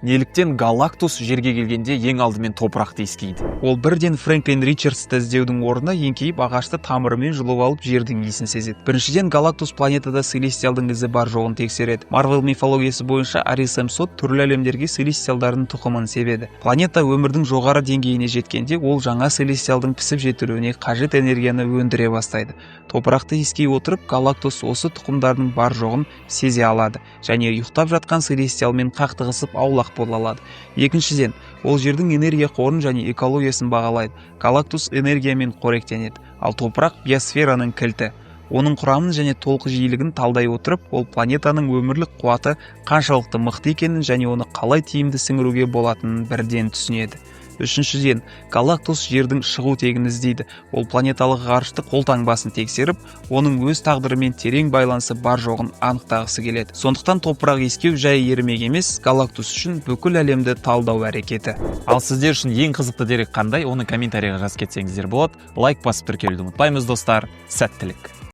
Неліктен Галактус жерге келгенде ең алдымен топырақты иіскейді? Ол бірден Фрэнклин Ричардсты іздеудің орнына еңкейіп, ағашты тамырымен жұлып алып, жердің иісін сезеді. Біріншіден, Галактус планетада селестиалдың ізі бар жоғын тексереді. Марвел мифологиясы бойынша Арисем Сот түрлі әлемдерге селестиалдардың тұқымын себеді. Планета өмірдің жоғары деңгейіне жеткенде, ол жаңа селестиалдың пісіп жетілуіне қажет энергияны өндіре бастайды. Топырақты иіскей отырып, Галактус осы тұқымдардың бар жоғын сезе алады және ұйықтап жатқан селестиалмен қақтығысып, аулақ бола алады. Екіншіден, ол жердің энергия қорын және экологиясын бағалайды. Галактус энергиямен қоректенеді, ал топырақ — биосфераның кілті. Оның құрамын және толқы жиілігін талдай отырып, ол планетаның өмірлік қуаты қаншалықты мықты екенін және оны қалай тиімді сіңіруге болатынын бірден түсінеді. Үшіншіден, Галактус жердің шығу тегін іздейді. Ол планеталық ғарыштық қолтаңбасын тексеріп, оның өз тағдырымен терең байланысы бар жоғын анықтағысы келеді. Сондықтан топырақ иіскеу жай ермек емес, Галактус үшін бүкіл әлемді талдау әрекеті. Ал сіздер үшін ең қызықты дерек қандай? Оны комментарийға жазып кетсеңіздер болады. Лайк басып, тіркелуді ұмытпаймыз, достар. Сәттілік!